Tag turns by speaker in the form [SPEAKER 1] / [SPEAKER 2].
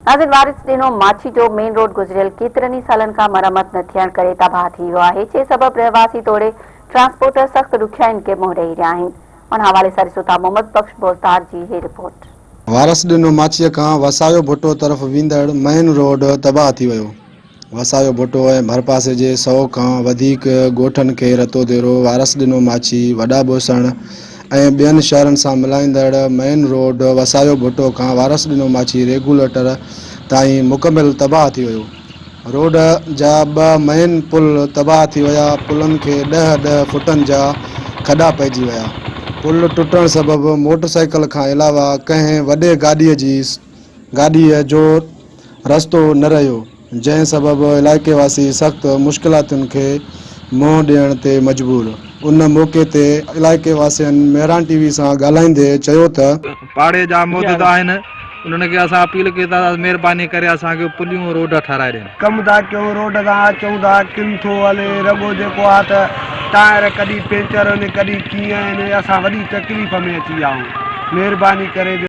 [SPEAKER 1] ناظرين وارث ڏنو ماڇي جو مين روڊ گذريل ڪيترن ئي سالن کان مرمت نه ٿيڻ ڪري تباهه ٿي ويو آهي جنهن سبب رهواسي توڙي ٽرانسپورٽر سخت ڏکيائين کي منهن ڏئي رهيا آهن ان حوالي سان ڏسون ٿا محمد بخش بوزدار جي هي رپورٽ.
[SPEAKER 2] وارث ڏنو ماڇيء کان وسايو ڀٽو طرف ويندڙ مين روڊ تباهه ٿي ويو. وسايو ڀٽو ۽ ڀرپاسي جي سئو کان وڌيڪ ڳوٺن کي رتوديرو، وارث ڏنو ماڇي، وڏا ٻوسڻ ۽ ٻين شهرن سان ملائيندڙ مين روڊ وسايو ڀٽو کان وارث ڏنو ماڇي ريگوليٽر تائين مڪمل تباهه ٿي ويو. روڊ جا ٻه مين پل تباهه ٿي ويا، پلن کي ڏهه ڏهه فٽن جا کڏا پئجي ويا. پل ٽٽڻ سبب موٽر سائيڪل کان علاوه ڪنهن وڏي گاڏيء جي گاڏيء جو رستو نه رهيو، جنهن سبب علائقي واسي سخت مشڪلاتن کي منهن ڏيڻ تي مجبور. ان موقعي تي علائقي واسين مهراڻ ٽي وي سان ڳالهائيندي چيو ته.
[SPEAKER 3] پاڙي جا موجود آهن انهن کي اسان اپيل ڪيون ٿا ته مهرباني ڪري اسان کي پليون روڊ ٺهرائي ڏين.
[SPEAKER 4] ڪم ٿا ڪيون روڊ تان اچون ٿا ڪن ٿو هلي رڳو جيڪو آ ته ٽائر ڪڏهن پنچر آهن ڪڏهن ڪيئن آهن اسان وڏي تڪليف ۾ اچي ويا آهيون مهرباني ڪري.